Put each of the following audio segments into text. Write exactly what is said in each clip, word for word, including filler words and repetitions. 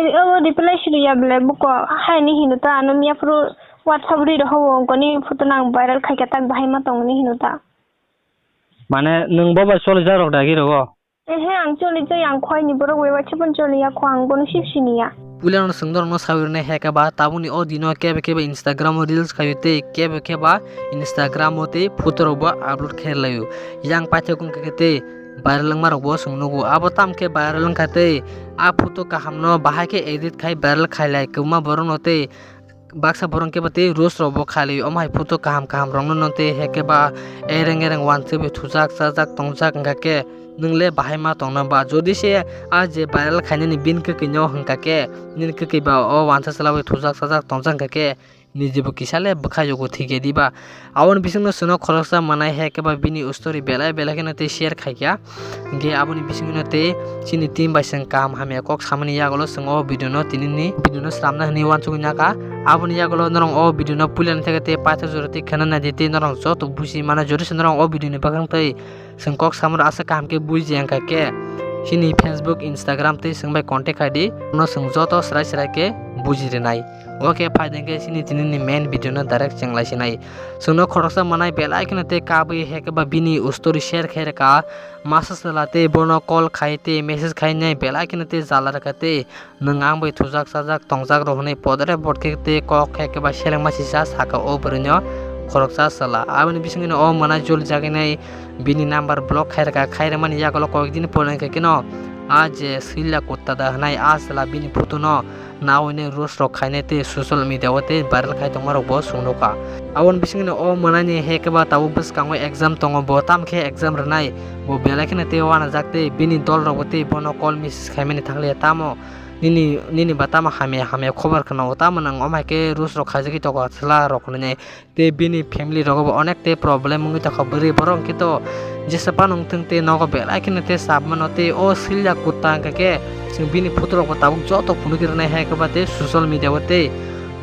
Obo reply siri ya bele buko, hai ni hino ta, ano miya phuru WhatsApp ri roho, goni photo nang viral khai kha, tak bahai ma tong ni hino ta. Mane nwng bo bai choli jak rok da gi rogo? Ehe, ang choli jai, ang khwai ni borok bai waisa pon choli ya kho, ang bono sip sini ya. Puila no swng dorok no sawi rwnai hai khe ba tabukni o dino kebe kebe Instagram o reels khaio tei kebe khe ba Instagram o tei photo rok bo upload khe laio. Yang paithak wng kha khe tei viral wngma rok bo chwng nugo. Abo tamo khe viral wng kha tei a photo kaham no bahai khe edit khai viral khai lai kwbangma borok no tei baksa borok khe ba tei roast rok bo khai lai. Omo hai photo kaham kaham rok no no tei hai khe ba ereng ereng uansuk bai thujak chajak tongjak wng kha khe nwng le bahai ma tong na ba? Jodi se a je viral khainani bini kwkwi no hwn kha khe nini kwkwi ba o uansa chwla bai thujak chajak tongjak wng kha khe niji bo kisa le bwkha yugo thik ya di ba? Aboni bisingno chwngno khoroksa manai hai khe ba bini story belai belai kheno tei share khai kha. Hinkhe aboni bisingno tei chini team bai chwng kaham hamya kok samani yagulo chwng o video no tinini video no slamna hinwi uansugwi naka. Aboni yagulo norok o video no puilani theke tei paithak jora tei khena naidi tei norok joto buji mano, jodi se norok o video ni bakhang tei chwng kok samano aswk kaham khe buji ya wngkha khe chini Facebook, Instagram tei chwng bai contact khai di, no chwng joto swrai swrai khe buji rwnai. Oke, phai de khe chini tini ni main video no direct cheng lai sinai. Chwngno khoroksa manai belai kheno tei kabui hai khe ba bini story share khai rwkha. Masa chwla tei bono call khai tei message khai nai belai kheno tei jala rwkha tei nwng ang bai thujak chajak tongjak rw hwnwi podre pod khe tei kok hai khe ba seleng masi sa saka o bwrwi no khoroksa chwla. Aboni bisingni o mwnai joli jagwi nai bini number block khai rwkha, khai rwmani yagulo kok dini pore khe no a je Silla Kutta da hwnai a chwla bini photo no nawi nai roast rok khainai tei social media o tei viral khai tongma rok bo chwng nukha. Aboni bisingni o mwnai ni hai khe ba tabuk bwskango exam tongo, bo tamo khe exam rwnai, bo belai kheno tei uanajak tei bini dol rok bo tei bono call message khaimani thanglia, tamo nini, nini ba tamo hamya hamya khobor khwnago, tamo nwng omo hai khe roast rok khaijagwi tongkha chwla rok hinwi nai. Tei bini family rogo bo onek tei problem wngwi tongkha, bwrwi borok hwnkhe to jesa phano wngthwng tei nogo belai kheno tei sap mano tei o Silla Kutta hwnkha khe chwng bini photo rok bo tabuk joto phunugwi rwnai hai khe ba tei social media o tei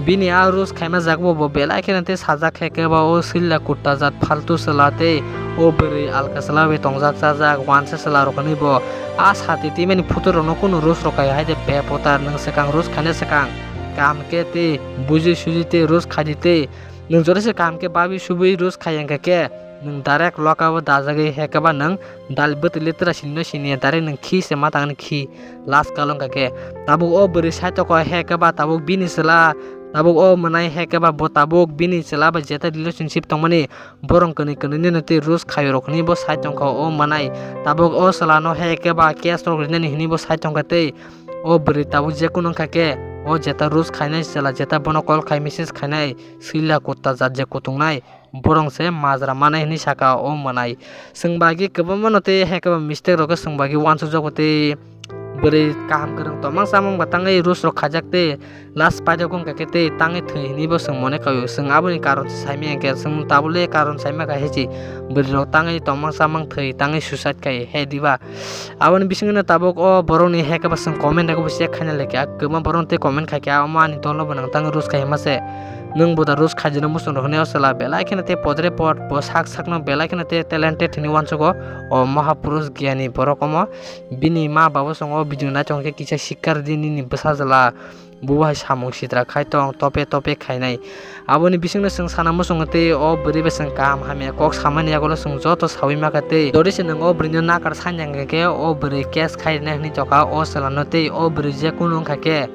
bini a roast khaima jaga bo, bo belai kheno tei sajak hai khe ba o Silla Kutta jat phaltu chwla tei o bwrwi alka chwla bai tongjak chajak uansa chwla rok hinwi bo a sati twi mani photo rok no kunu roast rok khai hai de bepotar nwng swkang roast khaina swkang kaham khe tei buji suji tei roast khai di tei. Nwng jodi se kaham khe babi subui roast khai ya wngkha khe, nwng direct loka o dajagwi hai khe ba nwng dal bwtwi le twra sini no sini ya, direct nwng khi se ma tangni khi last kalo wngkha khe. Tabuk o bwrwi side o koi hai khe ba tabuk bini chwla, tabuk o mwnai hai khe ba bo tabuk bini chwla bai jeta relationship tongmani borok kwnwi kwnwi nini twi roast khai rok hinwi bo sai tongkha o mwnai. Tabuk o chwla no hai khe ba case rok rinani hinwi bo sai tongkha tei o bwrwi tabuk je kunu wngkha khe o jeta roast khainai chwla, jeta bono call khai message khainai, Silla Kutta jat je kutungnai borok se majra manai hinwi saka o mwnai. Chwng bai khe kwbangma no tei hai khe ba mistake rok khe chwng bai khe uansukjago tei bwrwi kaham kwrwng tongmang chamang ba tangwi roast rok khaijak tei last paithak wngkha khe tei tangwi thwi hinwi bo chwng mone khaio. Chwng aboni karon se saimaya khe chwng tabuk le karon saima kha hichi bwrwi rok tangwi tongmang chamang thwi tangwi suicide khai he diba? Aboni bisingno tabuk o borokni hai khe ba chwng comment rok bo check khaina laikha, kwbangma borok tei comment khai kha, "Omo ani dolo bo nang tang roast khai ma se, nwng bo da roast khai jeno muchung rok," hinwi o chwla belai kheno tei podre pod bo sak sakno belai kheno tei talented hinwi uansugo o mahapurush giyani borok. Omo bini ma babo chwng o video naithok khe kisa sikar di nini bwsa chwla. Bo hai samung sitra khai tong, tope tope khainai. Aboni bisingno chwng sana muchungo tei o bwrwi bai chwng kaham hamya kok samani yagulo chwng joto sawi makha tei jodi se nwng o bwrwino nakar sanya hwnkha khe o bwrwi case khairina hinwi tokha o chwlano tei o bwrwi je kunu wngkha khe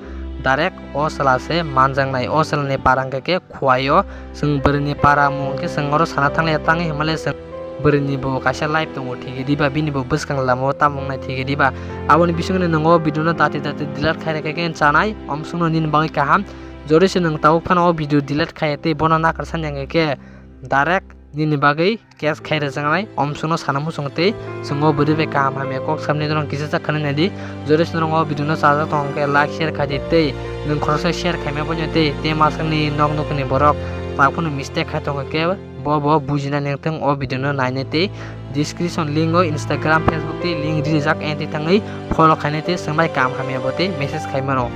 direct o chwla se manjaknai, o chwlani para hwnkha khe Khwlaio. Chwng bwrwini para mung khe chwng oro sana thanglaiya tangwi hwnmale chwng bwrwini bo kaisa life tongo thik diba, bini bo bwskang lama o tamo wngnai thik diba. Aboni bisingni nwng o video no dati dati delete khai rwkha khe chanai, omsongno nini bagwi kaham. Jodi se nwng tabuk phano o video delete khaiya tei bono nakar sanya hwnkhe direct nini bagwi case khai rwjaknai, omsongno sana muchungo tei chwng o bwrwi bai kaham hamya kok samni norok kisa jak khwnwi naidi. Jodi se norok o video no chajak tong khe like share khai di tei nwng khoroksa share khaima bono tei tei masakni nok nokni borok tabuk phano mistake khai tong khe bo bo bujinani wngthung o video no nainai tei description link o Instagram, Facebook tei link rijak, enti thangwi follow khainai tei chwng bai kaham hamya bo tei message khai mano.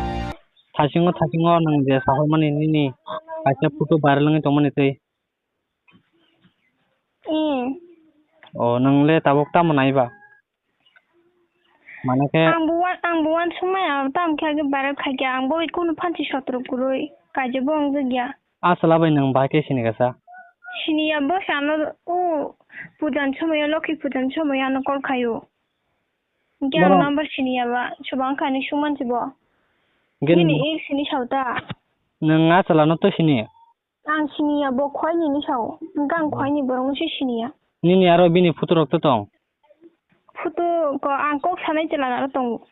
Thasingo thasingo nwng je sahormani nini kaisa photo viral wngwi tongmani tei. Hmm. O, nwng le tabuk tamo nai ba? Mane khe ang bo wa-, Ang bo uansukmaya, tamo khe age viral khaikha, ang bo kunu phansi sotro kwrwi, kaijabo wngjak ya. Aswla bai nwng bahai khe sini kasa? Siniya, bo se ano o pujan somoyo, Lokhi pujan somoyo ano call khaio. Hinkhe ang number siniya ba, chubang kha hinwi sungmansi bo. Hinkhe nini nwng ex hinwi sao ta? Nwng aswlano to sini? Ang siniya, bo khwai nini sao. Hinkhe ang khwai ni borokno se siniya. Nini aro bini photo rok to tong? Photo ko ang kok sanai chwla aro tongo.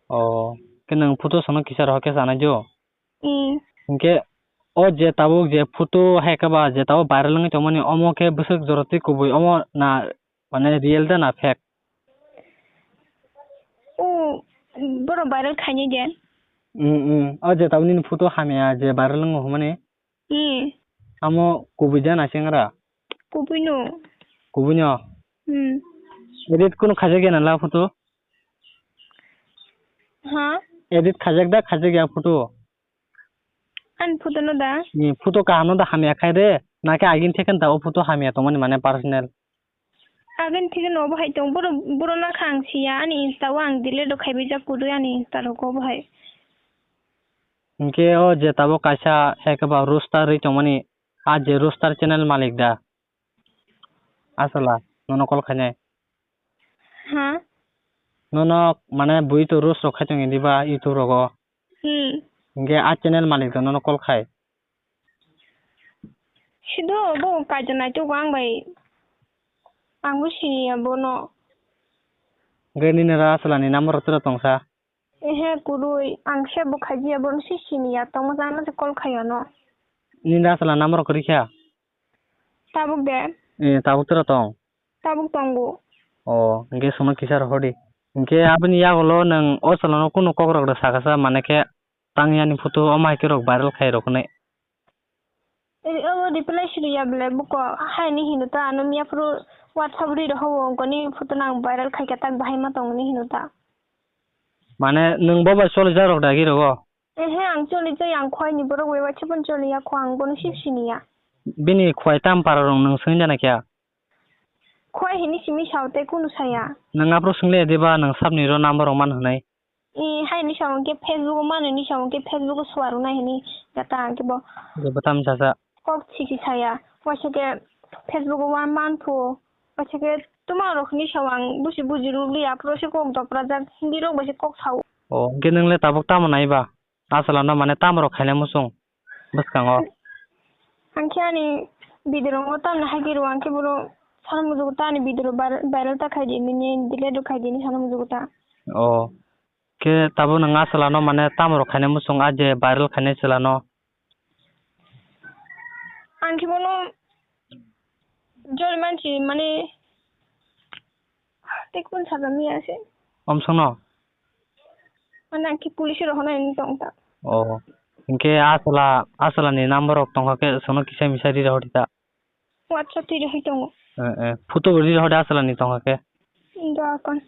O, khe nwng photo sono kisa rohor khe sanai jo? Ee. Hinkhe o je tabuk je photo hai khe ba je tabuk viral wngwi tongmani, omo khe bwswk jora twi kubui omo na, mane real da na fake? O, borok viral khainai de. Mm, mm. O je tabuk nini photo hamya je viral wngo hwnmani? Ee. Amo kubui da na sengra? Kubui no. Kubui no? Hmm. Edit kunu khaijak ya na la photo? Ha? Edit khaijak da, khaijak ya photo? Ani photo no da? Ni photo kaham no da hamya khai re, na khe agin second da o photo hamya tongmani mane personal? Agin second no bo hai tong, boro, boro na kha ang siya, ani Insta o ang delete rok khaibai jak kwrwi ani Insta rogo bo hai. Hinkhe o je tabuk kaisa hai khe ba roaster rwi tongmani, a je roaster channel malik da? Aswla, nono call khainai. Ha? Nono mane bui to roast rok khai tong di ba YouTube rogo. Hmm. Hinkhe a channel malik to nono call khai. Sido bo kaisa nai to ang bai. Ang bo siniya bono. Hinkhe nini ra aswla ni number rok tira tongsa? Ehe, kwrwi. Ang se bo khaijia, bono se siniya. Tongma jana se call khaio no. Nini aswla number rok kwrwi kha? Tabuk de? Eh, tabuk tira tong? Tabuk tongo. O, hinkhe sono kisa rohor di. Hinkhe aboni yagulo nwng o chwlano kunu kokrok rw sakasa, mane khe tang yani photo omo hai khe rok viral khai rok hwnwi. Eh, obo reply siri ya bele buko, haini hino ta ano miya phuru WhatsApp ri rohobo, ongkoni photo nang viral khaikha tak bahai ma tongni hino ta. Mane nwng bo bai choli jak rok dagi rogo? Ehe, ang choli jai, ang khwai ni borok bai waisa phano choli ya kho, ang bono sip sini ya. Bini khwai tam para rok nwng swngwi jana kya? Khwai hini simi sao tei kunu saya. Nwng aphuru swngli ya diba nwng sabni ro number rok man hwnwi? E, hai ni sao hwnkhe Facebook o mano ni sao hwnkhe Facebook o suar nai hini gata hwnkhe bo. Bo tam sasa. Kok siki saya. Waisa khe Facebook o wan man phu. Waisa khe tuma rok hini sao ang busi buji rwli aphuru se kok dopra jak Hindi rok bai se kok sao. O, hwnkhe nwng le tabuk tamo nai ba? Aswlano mane tamo rok khainai muchung bwskango? Ang khe ani video rok tamni hai khe rw, ang khe bono sana mujugo ta ani video rok viral ta khai di, nini delete rok khai di hinwi sana mujugo ta. O, khe tabuk nwng a chwlano mane tamo rok khainai muchung, a je viral khainai chwlano? Ang khe bono jori mansi mane tei kun sajagwi ya se. Omsongno? Mane ang khe police rok hono hinwi tong ta. O. Hinkhe a chwla, a chwlani number rok tongkha khe sono kisa misa ri rohor di ta. WhatsApp twi rohoi tongo. Eh, eh. Photo bo ri rohor di a chwlani tongkha khe. Doa kon.